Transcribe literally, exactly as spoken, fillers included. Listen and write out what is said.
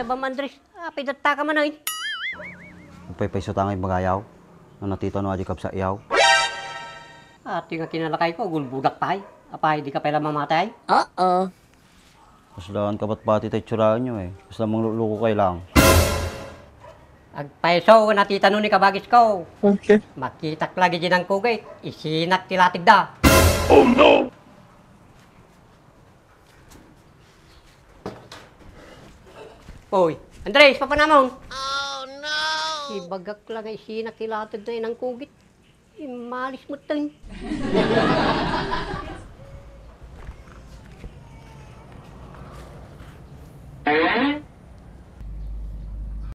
Bam Andres, apay datta ka manen? Agpaypayso ta nga imbagayaw. No natitano a di kabsatyaw. Ati nga kinalakayko, agulbodak pay. Apay, di ka pay la mamatay? Oo. Kasla, haan ka patpati ta itsuraenyo eh. Kasla mangluluko kay lang. Agpayso, natitano ni kabagisko. Okay. Makitak lagi di nangkugit, isinak ti latigda. Oh no! Oy, Andres, papanamon? Oh no! Ibagak lang nga isinak ti latigda, inangkugit. Immalis metten.